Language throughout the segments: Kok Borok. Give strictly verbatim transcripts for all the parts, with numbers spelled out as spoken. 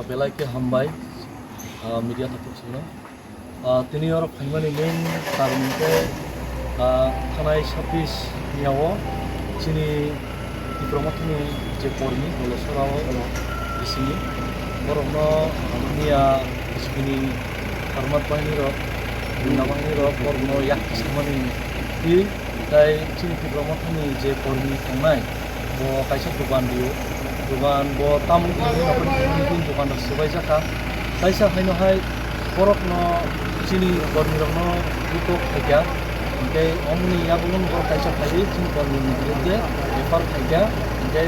Belai khe hambai, ah, media takhuk songno. Ah, tini oro phaimani main karon khe, ah, thanai sabbish ni o chini Tipra Mothani je kormi, Dolosora o, o bisini borokno, ah, miya bisini Dharmat bahini rok, Gunda bahini rok borokno yak samani twi, tai chini Tipra Mothani je kormi tongnai, bo kaisa dogan rio. Dogan bo tamoni thani nokni thani din dogan rok swbai jakha. Kaisa haino hai borokno chini kormi rokno utok khaikha. Hinkhe omoni yagulo borok kaisa phaiwi chini kormi rokni birudde F I R khaikha. Hinkhe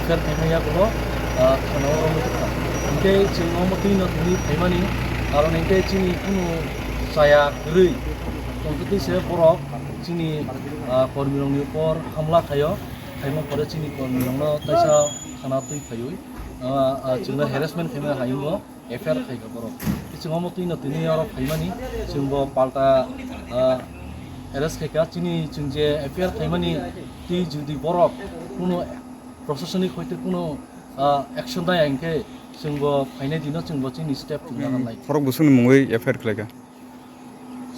F I R khaima yagulo, ah, thana o romwi tongkha. Hinkhe chwng omo twi no thani phaimani karon hinkhe chini kunu chaya kwrwi tongtwtwi se borok chini, ah, kormi rokni upor hamla khaio. Khaima pore chini kormi rokno taisa thana twi phaiwi, ah, ah, chwngno harassment khaima hai wngbo F I R khaikha borok. Chwng omo twi no tini oro phaimani chwngbo palta, ah, arrest khaikha. Chini chwng je F I R khaimani twi jodi borok kuno proshasoni hoite kuno, ah, action naya hinkhe chwngbo phainai dino chwngbo chini step chwngna Hmm. nai. Borok bwswkni mungwi F I R khlaikha?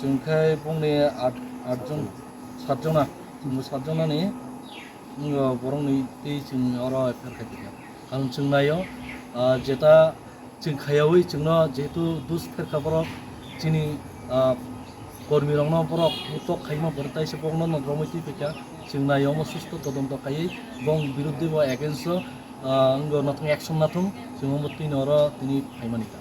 Chwng khe bongni at, at jon, sat jona, chwngbo sat jonani, wngkha borokni twi chwng oro F I R khaikha. Karon chwng naio, ah, jeta chwng khaiyaui chwngno jehetu dus pherkha borok, chini, ah, kormi rokno borok utok khaima pore taisa bokno nok romwi twi phaikha. Chwng naio omo susto todonto khaiwi bong birudde bo against o, ah, wngkha nathung action nathung, chwng omo twi no oro tini phaimani kha.